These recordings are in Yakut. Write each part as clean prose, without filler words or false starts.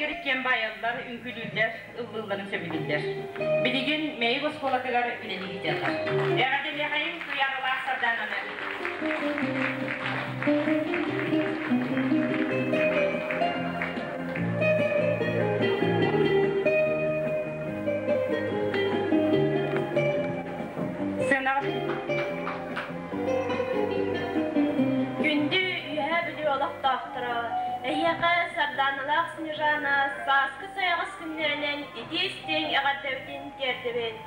Дьиэлэригэр иккиэн баайаллар, үҥкүүлүүллэр, ыллыылларын сөбүлүүллэр. Билигин Мэйик оскуолатыгар үлэлии сылдьаллар. Эҕэрдэлиэхэйиҥ Туйааралаах Сардаананы! Сыанаҕа Күндү Үөһээ Бүлүү олохтоохторо, эһиэхэ Сардааналаах Снежана сааскы сайаҕас күннэринэн итии-истиҥ эҕэрдэбитин тиэрдэбит.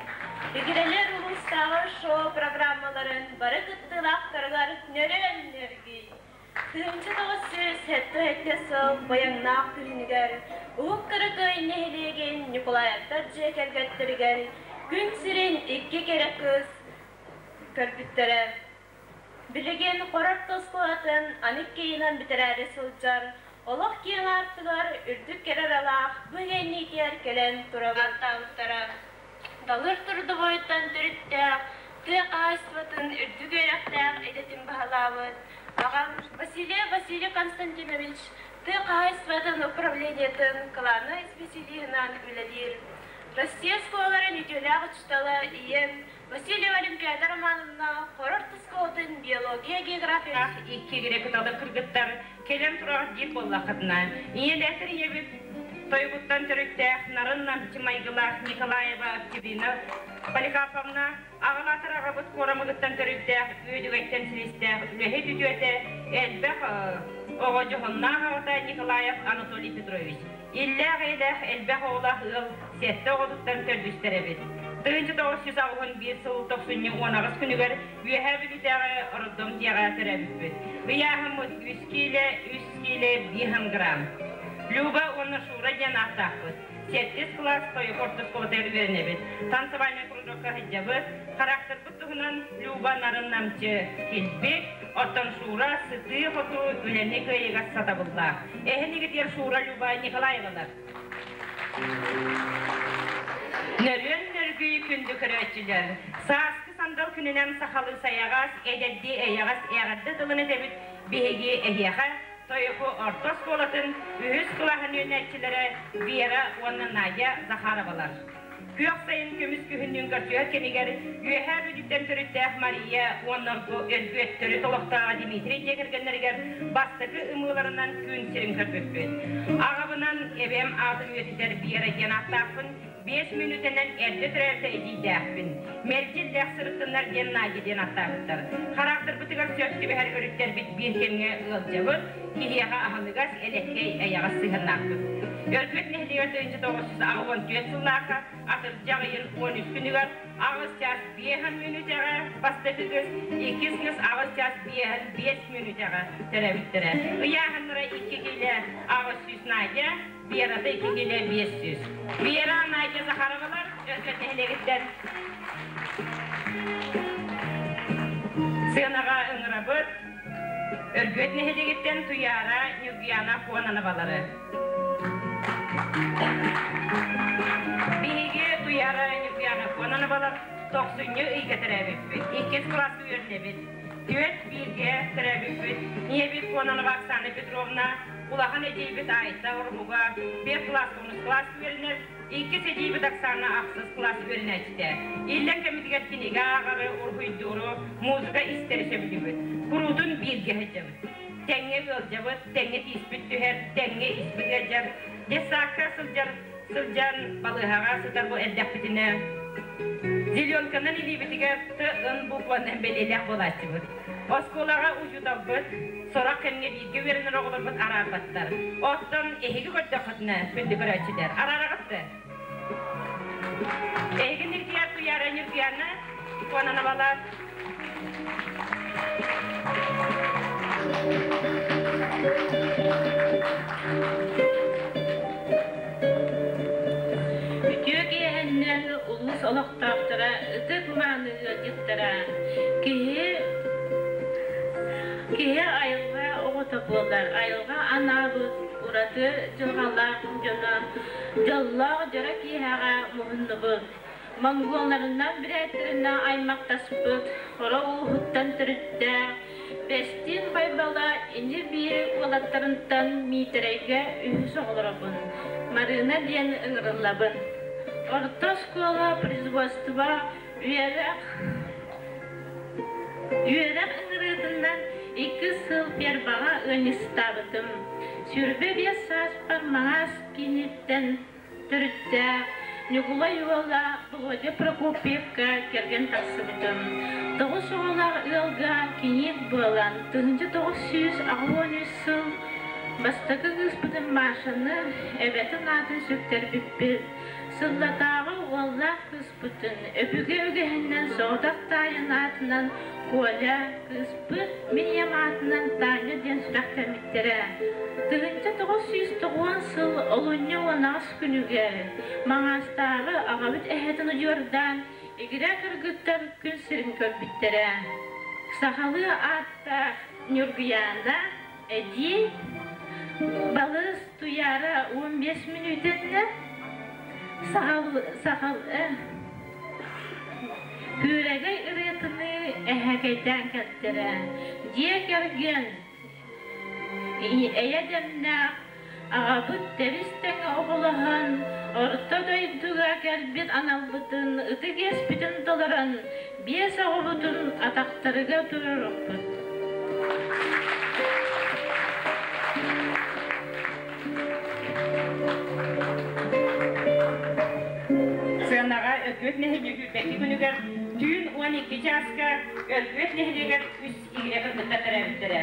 Игирэлэр улуустааҕы шоу-программаларын бары кыттыылаахтарыгар нөрүөн нөргүй! 1997 сыл быйаҥнаах күһүнүгэр Уһук Кыракый нэһилиэгин Ньукулаевтар дьиэ кэргэттэригэр күн сирин икки кэрэ кыыс көрбүттэрэ. Билигин Хорор оскуолатын аны икки ыйынан бүтэрээри сылдьар, олох киэҥ аартыгар үрдүк кэрэ ыралаах бу иһиэнниитигэр кэлэн турабыт. Далыр трудовойтан төрүттээх, тыа хаһаайыстыбатын үрдүк үөрэхтээх идэтин баһылаабыт аҕам Василий Василий Константинович тыа хаһаайыстыбатын управлениетын кылаабынай исписэлииһинэн үлэлиир. Россия оскуолаларын үтүөлээх учуутала ийэм Васильева Олимпиада Романовна Хорор оскуолатын биология, география Икки грек кыталык кыргыттар кэлэн тураҕыт диир буоллаххытына, ийэлээтэр ийэбит тойугуттан төрүттээх нарын-намчы майгылаах Николаева Октябрина Поликарповна, аҕалаатар аҕабыт куорамыгыттан төрүттээх Үөдүгэйтэн силистээх үлэһит үтүөтэ элбэх оҕо дьоһуннаах аҕата Николаев Анатолий Петрович. Иллээх-эйэлээх элбэх оҕолоох ыал сэттэ оҕотуттан төрдүстэр эбит. 1981 сыл тохсунньу 18 күнүгэр Үөһээ Бүлүүтээҕи роддом дьиэҕэ төрөөбүппүт. Ыйааһыммыт үс киилэ, үс киилэ биэһэн грамм. Люба уонна Шура диэн ааттаахпыт. Сэттис кылаас Тойоко орто оскуолатыгар үөрэнэбит. Танцевальнай кружокка сылдьабыт. Характербыт туһунан Люба нарын-намчы килбик, оттон Шура сытыы-хотуу үлэни кыайыгас сатабыллаах. Эһэнигитигэр Шура Люба Николаевалар. Нөрүөн нөргүй күндү көрөөччүлэр! Сааскы сандал күнүнэн сахалыы сайаҕас, эдэрдии эйэҕэс эҕэрдэ тылын этэбит биһиги эһиэхэ Тойоку орто оскуолатын үһүс кылааһын үөрэнээччилэрэ Вера уонна Надя Захаровалар. Күөх сайын көмүс күһүннүүн көрсүһэр кэмигэр Үөһээ Бүлүүттэн төрүттээх Мария уонна Өргүөт төрүт олохтооҕо Дмитрий дьиэ кэргэннэригэр бастакы ымыыларынан күн сирин көрбүппүт. Аҕабынан эбээм аатын үйэтитэр Вера диэн ааттаахпын, 5 мүнүүтэнэн эрдэ төрөөбүтэ эдьиийдээхпин. Мэлдьи иллээх сырыттыннар диэн Надя диэн ааттаабыттар. Хараахтарбытыгар сөп түбэһэр өрүттэрбит биир кэмҥэ ыалдьабыт, киһиэхэ аһыныгас, элэккэй, эйэҕэс сыһыаннаахпыт. Өргүөт нэһилиэгэр 1984 сыллаахха атырдьах ыйын 13 күнүгэр аҕыс чаас биэһэн мүнүүтэҕэ бастакы кыс, иккис кыс аҕыс чаас биэһэн биэс мүнүүтэҕэ төрөөбүттэрэ. Ыйааһыннара икки киилэ 800 Надя, Верата икки киилэ 500. Вера, Надя Захаровалар Өргөт нэһилиэгиттэн сыанаҕа ыҥырабыт. Өргүөт нэһилиэгиттэн Туйаара, Ньургуйаана Куонановалары. Биһиги Туйаара, Ньургуйаана Куонановалар тохсунньу ыйга төрөөбүппүт. Иккис кылааска үөрэнэбит. Түөрт бииргэ төрөөбүппүт. Ийэбит Куонанова Оксана Петровна, улахан эдьиийбит Айта Орумуга биэс кылааска онус кылааска үөрэнэр. Иккис эдьиийбит Оксана ахсыс кылаас үөрэнээччитэ. Иллэҥ кэмитигэр кинигэ ааҕары, уруһуйдууру, музыка истэри сөбүлүүбүт. Куруутун бииргэ сылдьабыт. Тэҥҥэ ыалдьабыт, тэҥҥэ тииспит түһэр, тэҥҥэ испит ыалдьар. Детсадка сылдьар сылдьан балыыһаҕа сытар бу эрдэхпитинэ зеленканан илиибитигэр т-ын букванан бэлиэлээх буолааччыбыт. Оскуолаҕа учууталбыт сорох кэмҥэ бииргэ үөрэнэр оҕолорбут араарбаттар. Оттон эһиги көрдөххүтүнэ, күндү көрөөччүлэр, араараҕыт да? Эһиги Ниргияр Туйаара Ньургуяна Куонановалар Үтүө киэһэннэн улуус олохтоохторо ытык-мааны ыалдьыттара киһи киһи айылҕа оҕото буолар. Айылҕа анаабыт ураты дьылҕалаах дьоно дьоллоох дьоро киэһэҕэ муһуннубут. Монголларынан бүрээттэринэн аймахтаспыт Хоро ууһуттан төрүттээх Бэстиин Байбала ини-биир уолаттарынтан Миитэрэйгэ үһүс оҕолоробун. Марыына диэн ыҥырыллабын. Орто оскуола производство үөрэх үөрэх ыҥырыытынан икки сыл фермаҕа ыанньыксытаабытым. 25 сааспар Маҥаас кииниттэн төрүттээх Ньукулай уола Володя Прокопьевка кэргэн тахсыбытым. Тоҕус оҕолоох ыалга киниит буолан, 1983 сыл бастакы кыыспытын Машаны эбэтин аатын сүктэрбиппит. Сыллатааҕы уоллаах кыыспытын өбүгэ үгэһинэн соҕотох таайын аатынан Коля, кыыспыт мин ийэм аатынан Таня диэн сүрэхтэммиттэрэ. 1990 сыл олунньу 18 күнүгэр Маҥаастааҕы аҕабыт эһэтин удьуордаан игирэ кыргыттар күн сирин көрбүттэрэ. Сахалыы ааттаах Ньургуйаана, Эдьиий, балыс Туйаара 15 мүнүүтэннэ сахал сахал Күөрэгэй ырыатыныы эһэкэйдээн кэлтэрэ. Дьиэ кэргэн эйэ дэмнээх аҕабыт тэбис-тэҥэ оҕолоһон, орто дойдуга кэлбит аналбытын ытык иэспитин толорон, биэс оҕобутун атахтарыгар туруорукпут. Сыанаҕа Өргүөт нэһилиэгэр бэки күнүгэр түүн 12 чааска Өргүөт нэһилиэгэр үс игирэ кыргыттар төрөөбүттэрэ.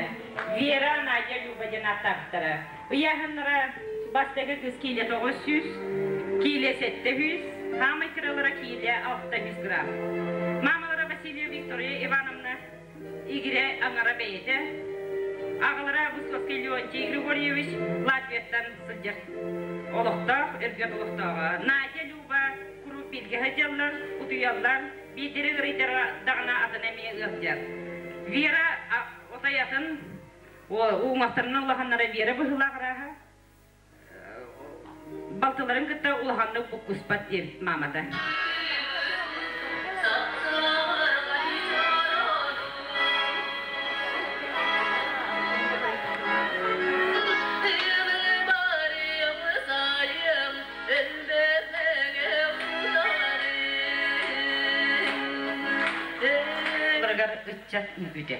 Вера, Надя, Люба диэн ааттаабыттара. Ыйааһыннара бастакы кыыс киилэ 900, киилэ 700, хаамай кыралара киилэ 600 грамм. Маамалара Васильева Виктория Ивановна игирэ аҥара бэйэтэ, аҕалара Высоцкий Леонтий Григорьевич Латвияттан сылдьар олохтоох, Өргөт олохтооҕо. Надя, Люба куруук бииргэ сылдьаллар, утуйаллар, биирдэри ыарыйдара даҕаны атын эмиэ ыалдьар. Вера отой атын уҥуохтарынан улаханнара Вера быһыылаах арааһа балтыларын кытта улаханнык буккуспат диэбит маамата. Ыччат үҥкүүтэ.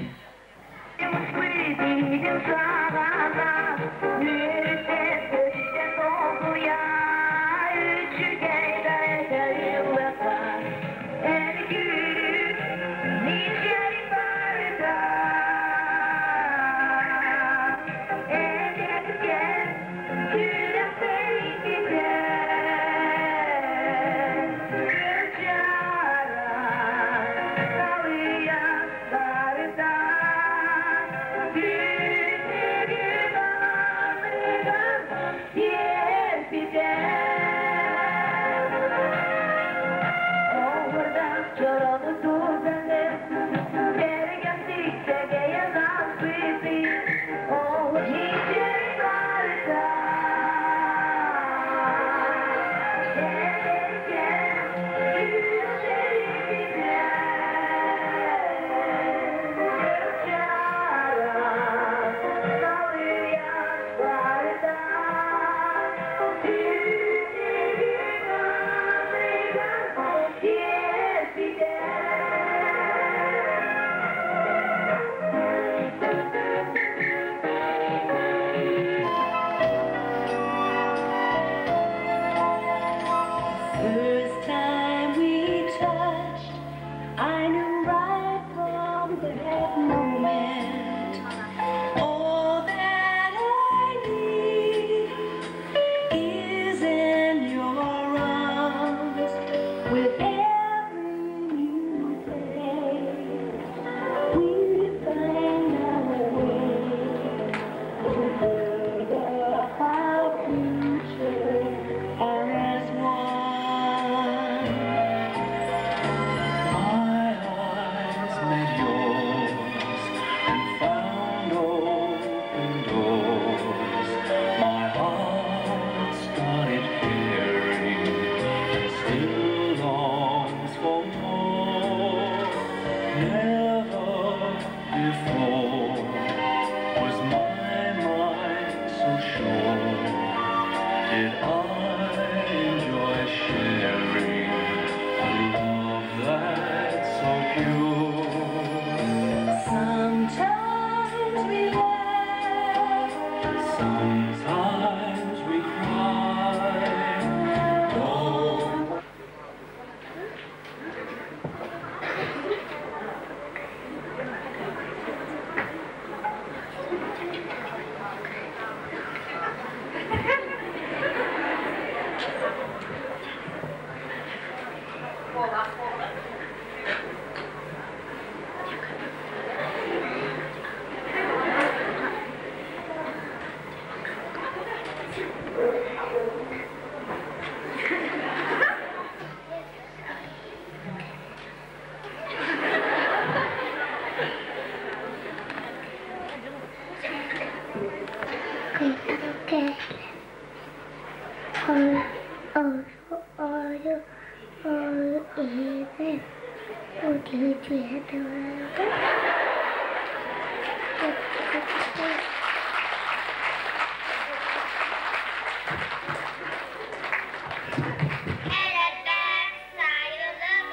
Элэрбэх сайылыгым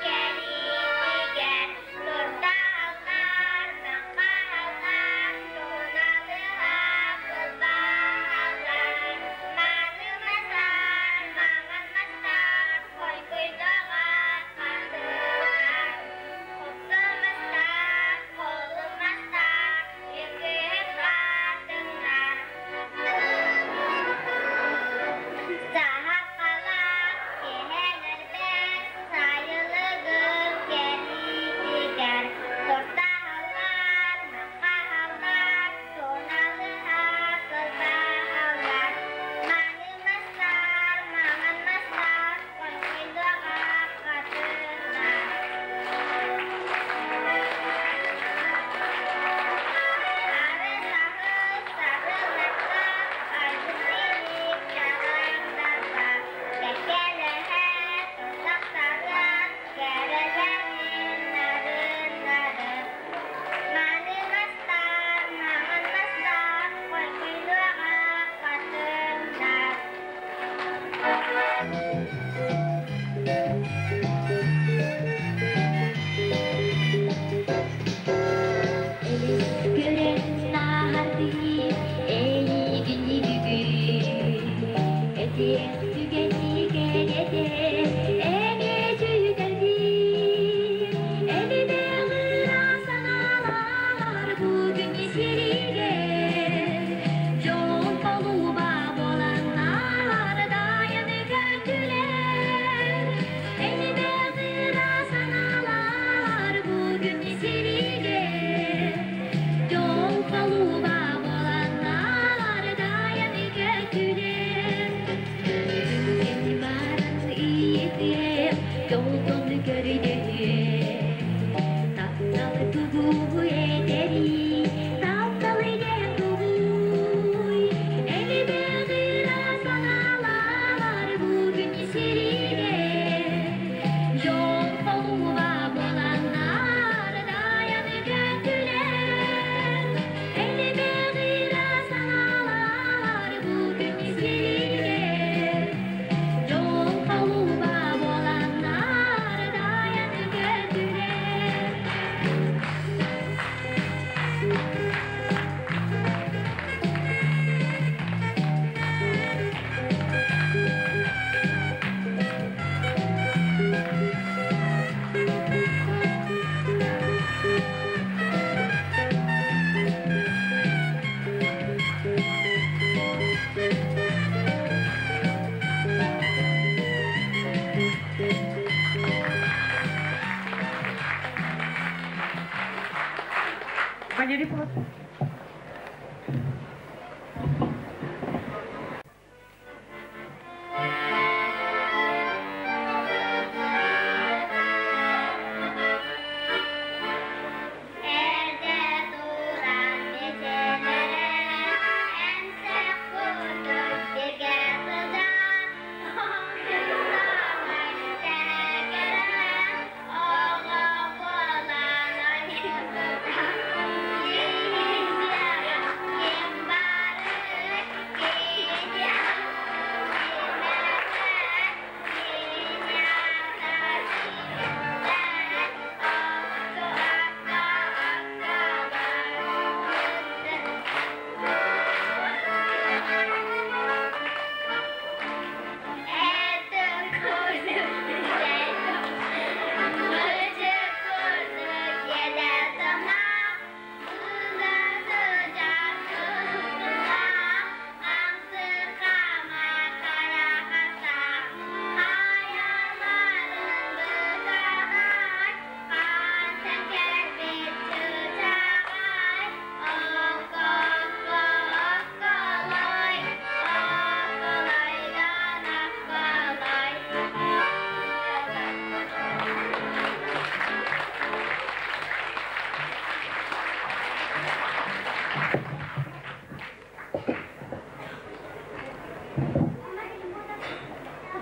кэлиитигэр туртаһаллар, маҥхаһаллар, туналыһа кылбаһаллар. Мааны мастар, маҥан мастар, хойгуйдаҕа хатылар. Хопто мастар, холум мастар, үкүһүк хатыҥнар. Саһархалаах киһэлэрбэр сайылыгым кэлиитигэр туртаһаллар, маҥхаһаллар, туналыһа кылбаһаллар. Мааны мастар, маҥан мастар, хойхойдоҕо хатыҥнар. Ары-саһыл сарылакка айгыр-силик чараҥнарга кэккэлэһэ туртахтарыан кэрэлэрин нарыннарын. Мааны мастар, маҥан мастар, хойхойлуоҕа хатыҥнар. Элэс көрөн ааһардыы эйигин бүгүн этиэх түгэни кэрэтэ эмиэ сүтэрдим элбэх ыра санаалар бу күн сиригэр дьол холуба буоланнар дайан көттүлэр элбэх ыра санаалар бу күн сиригэр дьол холуба буоланнар дайан көттүлэр Кэни баран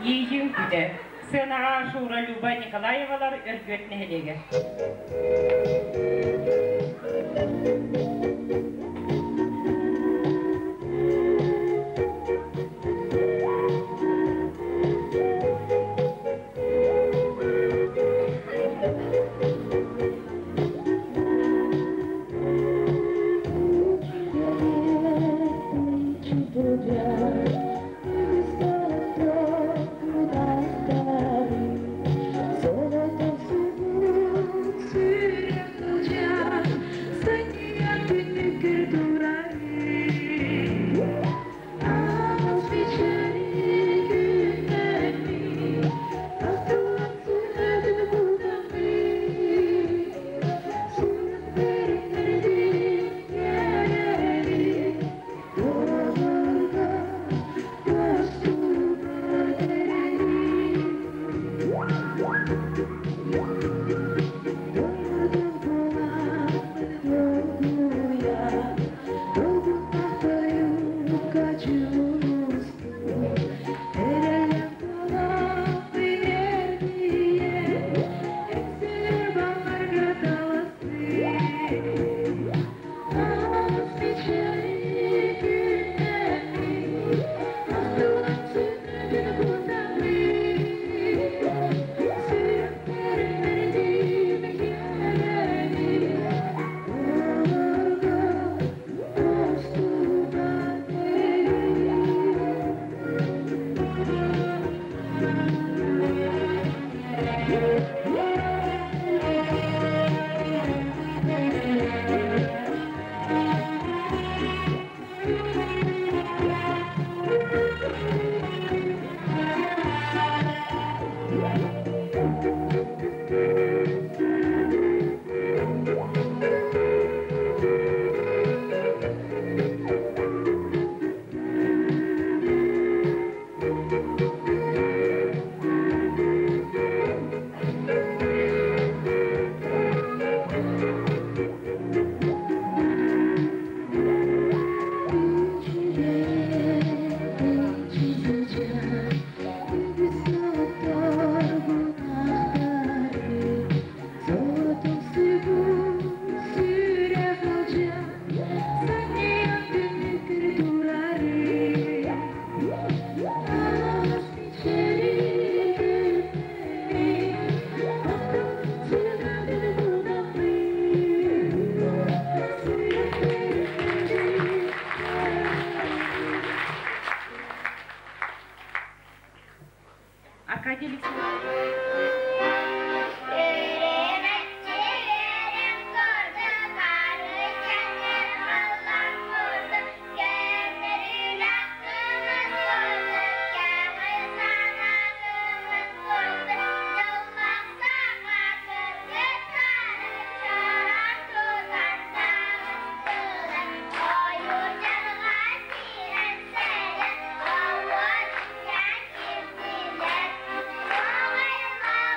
Иийиҥ күтэ. Сыанаҕа Шура Люба Николаевалар Өргүөт нэһилиэгэ. Аркадий Алексеевич. Thank you.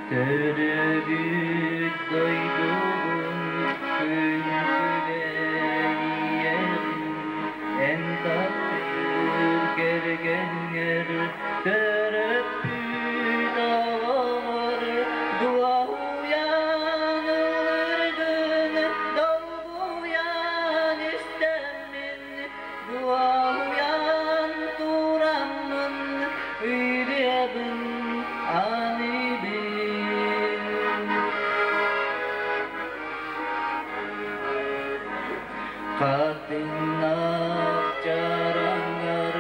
Төрөөбүт дойдубун күн күбэйиэҕин, эн таптыыр кэргэҥҥэр төрөппүт оҕоҕор дуоһуйан ыллыргын, долгуйан истэммин, дуоһуйан тураммын ырыабын аныыбын. Хатыҥнаах чараҥар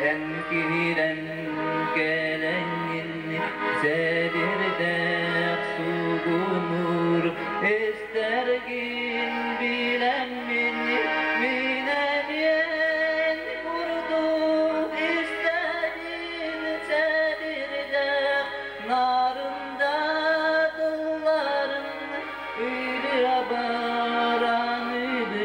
эн киирэн кэлэҥҥин сэбирдэх сугунуур истэргин билэммин мин эмиэн курдук истэбин сэбирдэх нарында тылларын ырыа бараныыбын.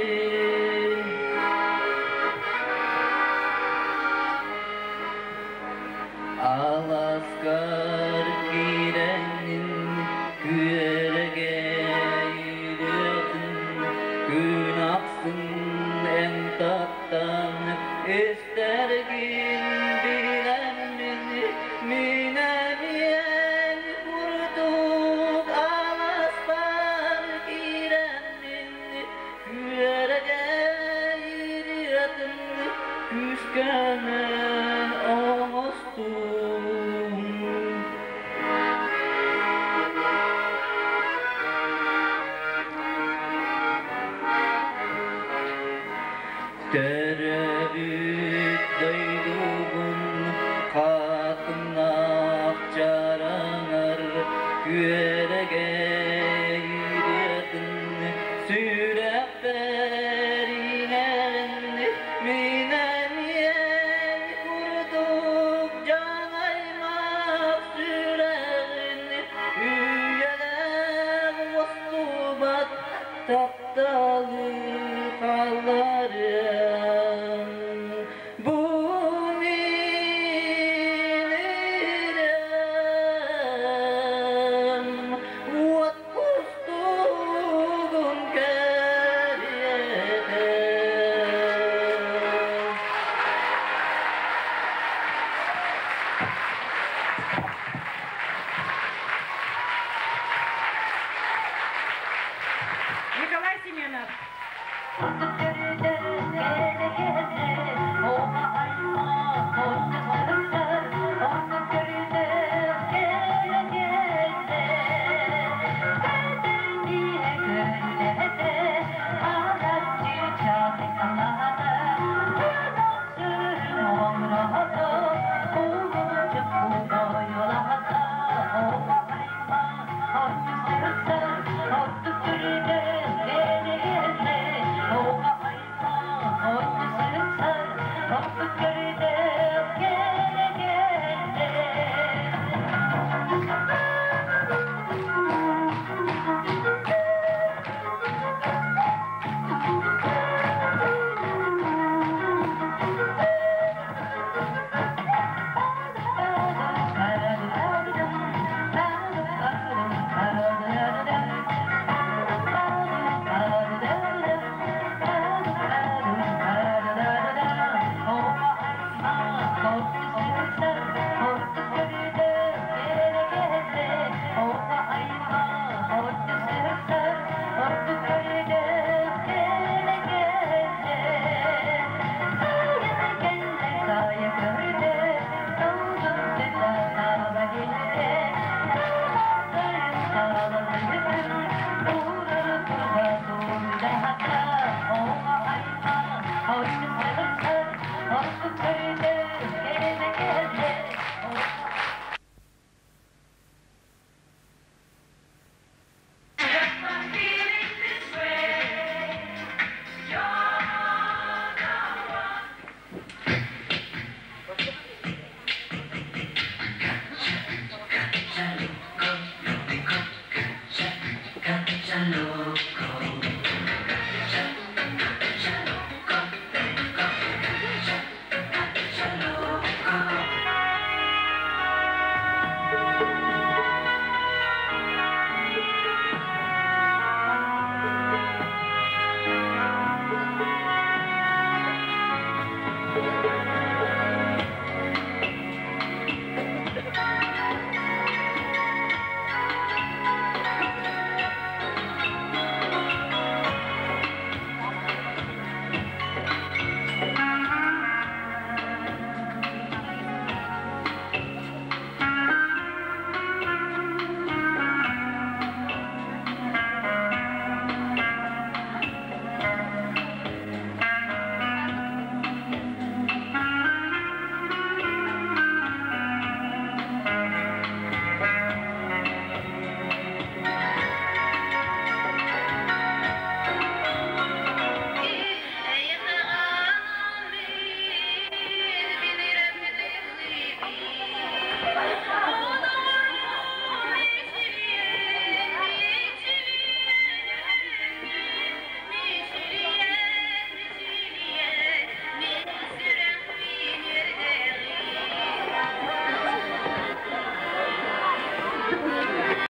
Аласкар киирэҥҥин күөрэгэй ырыатын күн ахсын эн таптаан истэргин билэммин мин эмиэн курдук аласпар киирэммин күөрэгэй ырыатын күүскэнэн оҥостуум. Төрөөбүт дойдубун хатыҥнаах чараҥар күөрэгэй ырыатын сүрэхпэр иҥэрэн мин эмиэн курдук дьон аймах сүрэҕин үйэлээх уостубат тапталы хаалларыам.